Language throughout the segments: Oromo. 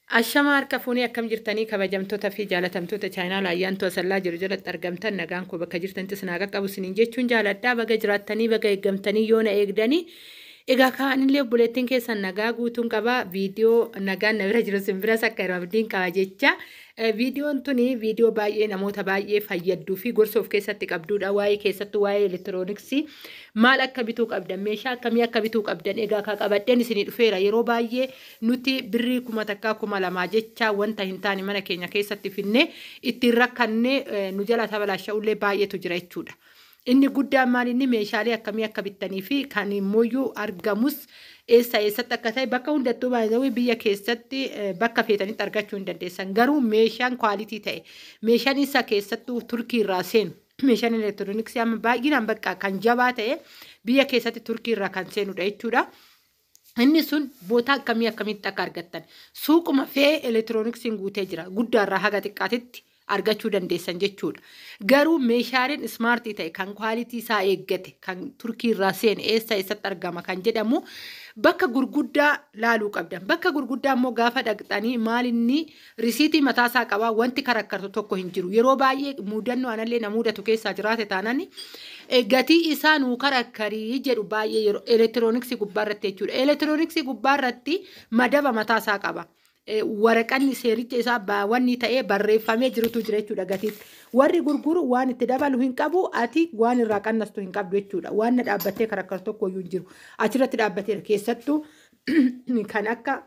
Ashama harka fuunee, akkam jirtanii? Kabajamtoota fi jaalatamtoota chaayinaal Ayyaantuu Asallaa jiru jalatti argamtan, nagaan koo bakka jirtanitti isin haa qaqqabu isiniin jechuun jaaladhaa. Baga jiraattanii, baga eeggamtanii, yoona eegdanii. Egaa kaanillee obboleettiin keessan nagaa guutuun qaba. Viidiyoo nagaan na bira jiru isin biras akka yeroo abdiin qaba jecha. Viidiyoon tuni viidiyoo baay'ee namoota baay'ee fayyaduu fi gorsa of keessatti qabdudha. Waa'ee keessattuu waa'ee elektirooniksii, maal akka bituu qabdan, meeshaa akkamii akka bituu qabdan egaa kaa qabadheen isinii dhufeera. Yeroo baay'ee nuti birrii 1000, 2000 jecha wanta hin taane mana keenya keessatti finnee ittiin rakkannee nu jala tabalaasha'ullee baay'eetu jira jechuudha. Inni guddaan maal inni meeshaalee akkamii akka bittanii fi kan immoo argamus eessa eessatti akka ta'e, bakka hundattuu baay'ee biyya keessatti bakka feetanitti argachuu hin dandeessan. Garuu meeshaan quality ta'e, meeshaan isa keessattuu Turkii irraa seenu, meeshaan elektirooniksii amma baay'inaan bakka kan jabaa ta'e biyya keessatti Turkii irraa kan seenudha jechuudha. Inni sun boota akkamii akkamitti akka argattan, suuquma fee elektirooniksiin guutee jira, guddaarraa haga xiqqaatitti argachuu dandeessan jechuudha. Garuu meeshaaleen smart ta'e, kan quality isaa eeggate, kan Turkii irraa seene eessa eessatti argama kan jedhamu bakka gurguddaa laaluu qabdan. Bakka gurguddaa immoo gaafa dhaqxanii maal inni risiitii mataasaa qabaa, wanti karakkartu tokko hin jiru. Yeroo baay'ee mudannoo anallee na mudatu keessaa jiraate taanaan gatii isaa nuu karakkarii jedhu baay'ee yeroo elektirooniksii gubbaarratti jechuudha. Elektirooniksii gubbaarratti madaba mataasaa qaba. Waraqanni seericha isaa wanni ta'ee barreeffamee jirutu jira jechuudha gatiitti. Warri gurguru waan itti dabalu hin qabu, ati waan irraa qannastu hin qabdu jechuudha. Waan na dhaabbattee karakkaru tokko iyyuu hin jiru. Achirratti dhaabbateera. Keessattuu kan akka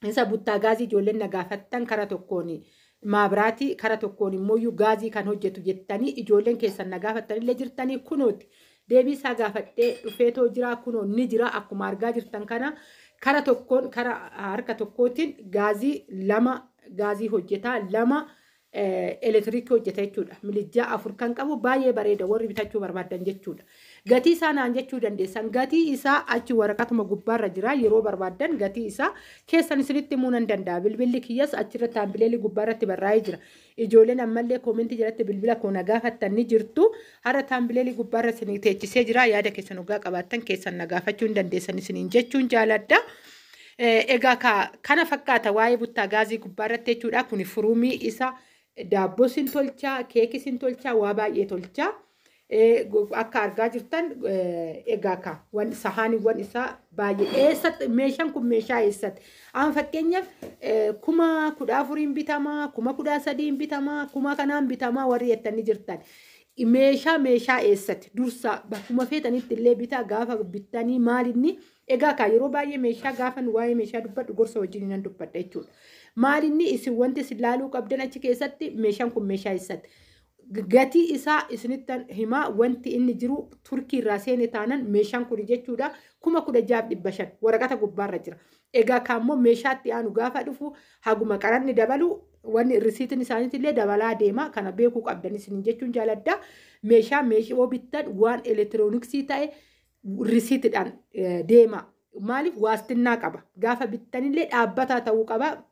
isa buttaa gaazii ijoolleen na gaafattan, kara tokkoon maabiraatii, kara tokkoon immoo gaazii kan hojjetu jettanii ijoolleen keessan na gaafattanillee jirtanii, kunooti. Deebii isaa gaafadhee dhufeetoo jira, kunoo ni jira. Akkuma argaa jirtan kana, kara tokkoon, kara harka tokkootiin gaazii lama gaazii hojjetaa, lama elektiriikii hojjeta jechuudha. Milijjaa afur kan qabu baay'ee bareeda, warri bitachuu barbaadan jechuudha. Gatii isaa naan jechuu dandeessan. Gatii isaa achi waraqatuma gubbaarra jira. Yeroo barbaadan gatii isaa keessan isinitti himuu nan danda'a. Bilbilli kiyyas achirratti thumbnail gubbaarratti barraa'ee jira. Ijoolleen ammallee comment jalatti bilbila koo na gaafattan ni jirtu. Har'a thumbnail gubbaarra isinii teechisee jira. Yaada keessan dhugaa qabaattan keessan na gaafachuu hin dandeessan isiniin jechuun jaaladha. Egaa kana fakkaata waa'ee buttaa gaazii gubbaarratti jechuudha. Kuni furuumii isa daabboo sin tolchaa, keekii sin tolchaa, waa baay'ee tolchaa. Akka argaa jirtan egaa ka sahaaniiwwan isaa baay'ee. Eessatti meeshaan kun, meeshaa eessatti? Amma fakkeenyaaf 14,000n bitamaa, 13,000n bitamaa, kuma kanaan bitamaa warri jettanii jirtan. Meeshaa eessatti dursa bakkuma feetanitti illee bitaa. Gaafa bittanii maalinni egaa kaa yeroo baay'ee meeshaa gaafa waa'ee meeshaa dubbadhu gorsa wajjin nan dubbadha jechuudha. Maalinni isin wanti isin laaluu qabdan achi keessatti meeshaan kun meeshaa eessatti? Gatii isaa isinittan himaa. Wanti inni jiru Turkii irraa seene taanan meeshaan kun jechuudha 16,500 waraqata gubbaarra jira. Egaa kaammoo meeshaatti aanu gaafa dhufu haguma qaranni dabalu wanni risiitiin isaaniitillee illee dabalaa deema, kana beekuu qabdan isin jechuun jaaladha. Meeshaa meeshaa bittan waan elektirooniksii ta'e risiitiidhaan deema. Maaliif waastinnaa qaba. Gaafa bittanillee dhaabbataa ta'uu qaba.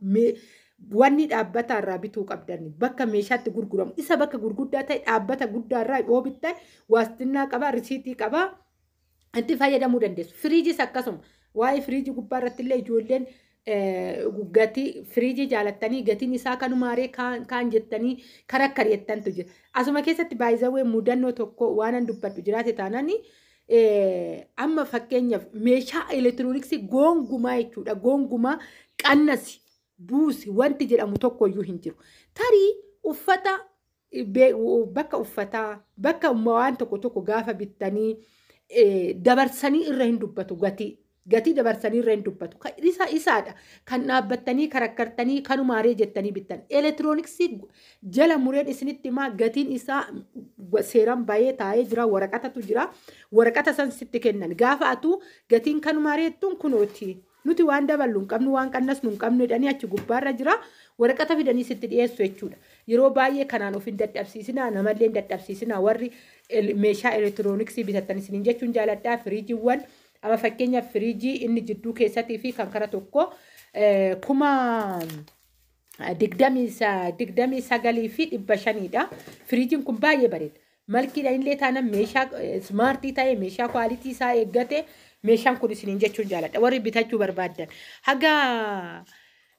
Wanni dhaabbataa irraa bituu qabdan bakka meeshaatti gurguramu isa bakka gurguddaa ta'e, dhaabbata guddaa irraa yoo bittan waastinnaa qaba, risiitii qaba, itti fayyadamuu dandeessu. Firiijis akkasuma. Waa'ee firiijii gubbaa irratti illee ijoolleen gatii firiijii jaalattanii gatiin isaa kanumaaree kaan jettanii karaa jettantu jira. Asuma keessatti baay'izawwee mudannoo tokko waan dubbadhu jiraate taanaan, amma fakkeenyaaf meeshaa elektirooniksii goongumaa jechuudha, goongumaa qannasi buusi wanti jedhamu tokko iyyuu hin jiru. Tarii uffata, bakka uffataa, bakka waan tokko tokko gaafa bittanii dabarsanii irra hin dubbatu gatii. Gatii dabarsanii irra hin dubbatu. Isa isaadha. Kan dhaabbattanii karakkartanii kanumaaree jettanii bittan. Elektirooniksii jala mureen isinitti himaa, gatiin isaa seeraan bahee taa'ee jira. Waraqatatu jira. Waraqata san sitti kennan. Gaafa atu gatiin kanumaaree jettuun, kunooti. Nuti waan daballu hin qabnu, waan qannasnu hin qabnu jedhanii achi gubbaarra jira. Waraqata fidanii sitti dhiyeessu jechuudha. Yeroo baay'ee kanaan of hin dadhabsiisinaa, namallee hin dadhabsiisinaa warri meeshaa elektirooniksii bitattan isiniin jechuun jaaladhaa. Firiijiiwwan amma fakkeenyaaf firiijii inni jidduu keessattii fi kan kara tokko 29,500dha. Firiijiin kun baay'ee bareeda. Malkiidhaan illee taanaan meeshaa smart ta'e, meeshaa quality isaa eeggate meeshaan kun isiniin jechuun jaaladha. Warri bitachuu barbaaddan. Haga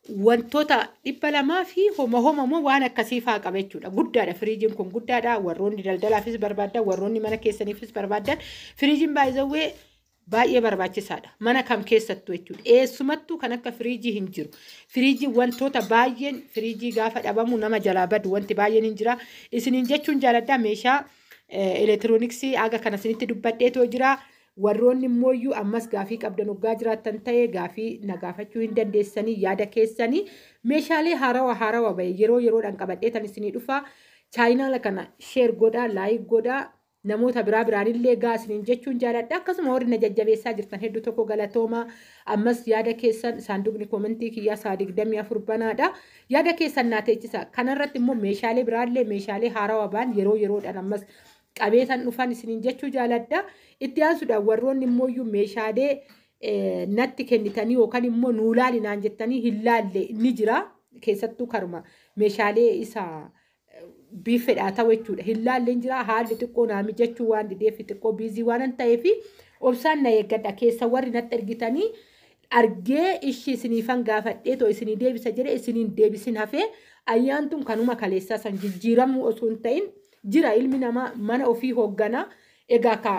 Wantoota 200 fi homa homa moo waan akkasii fa'aa qaba jechuudha. Guddaadha, firiijiin kun guddaadha. Warroonni daldalaafis barbaadan, warroonni mana keessaniifis barbaadan, firiijiin baay'ee baay'ee barbaachisaadha. Mana kam keessattuu jechuudha. Eessumattuu kan akka firiijii hin jiru. Firiijii wantoota baay'een firiijii gaafa dhabamu nama jalaa badu wanti baay'een hin jira. Isiniin jechuun jaaladha, meeshaa elektirooniksii aga kana isinitti dubbadheetoo jira. Warroonni immooyyuu ammas gaafii qabdan hoggaa jiraattan ta'e gaafii na gaafachuu hin dandeessanii, yaada keessanii meeshaalee haarawaa haarawaa bahe yeroo yeroodhaan qabadheetan isinii dhufa. Chaayinaala kana share godhaa, like godhaa, namoota biraa biraanillee gaa isiniin jechuun jaaladha. Akkasuma warri na jajjabeessaa jirtan hedduu tokko galatooma. Ammas yaada keessan saanduqni koomentii kiyyaa sa'a 24 banaadha. Yaada keessan naa teechisa. Kanarratti immoo meeshaalee biraallee, meeshaalee haarawaa ba'an yeroo yeroodhaan ammas qabeetan dhufan isiniin jechuu jaaladha. Itti aansuudhaan warroonni immooyyuu meeshaalee natti kennitanii yookaan immoo nuu laali naan jettanii hin laalle ni jira. Keessattuu karuma meeshaalee isa biifedhaa ta'u jechuudha. Hin laalle hin jira, haalli xiqqoo naa mijachuu waan dideef, xiqqoo busy waan ta'eef obsaan na eeggadha. Keessa warri natti ergitanii argee ishii isiniifan gaafadhee too isinii deebisa jedhee isiniin deebisin hafee, ayyaantuun kanuma kaleessaa san jijjiiramuu osoo hin ta'in jira. Ilmi namaa mana ofii hoogganaa. Egaa ka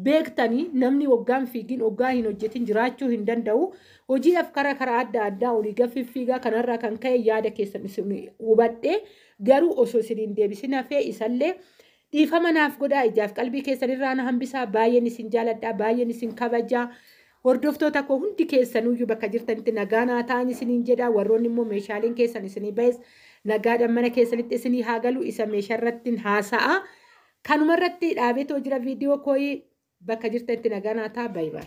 beektanii, namni waggaan fiigin, waggaa hin hojjetin jiraachuu hin danda'u. Hojiidhaaf karaa karaa adda addaa olii gad fiffiigaa, kanarraa kan ka'e yaada keessan isin hubadhee garuu osoo isiniin deebisin hafee isallee dhiifama naaf godhaa, ijaaf qalbii keessanirraa na hambisaa. Baay'een isin jaaladhaa, baay'een isin kabajaa. Hordoftoota koo hundi keessanuyyuu bakka jirtanitti nagaa naa ta'an isiniin jedha. Warroonni immoo meeshaaleen keessan isinii ba'es nagaadhaan mana keessanitti isinii haa galu, isa meeshaarratti haasa'a. Kanumarratti dhaabeetoo jira viidiyoo kooyii, bakka jirtanitti nagaa naa ta'a. Baay'ee.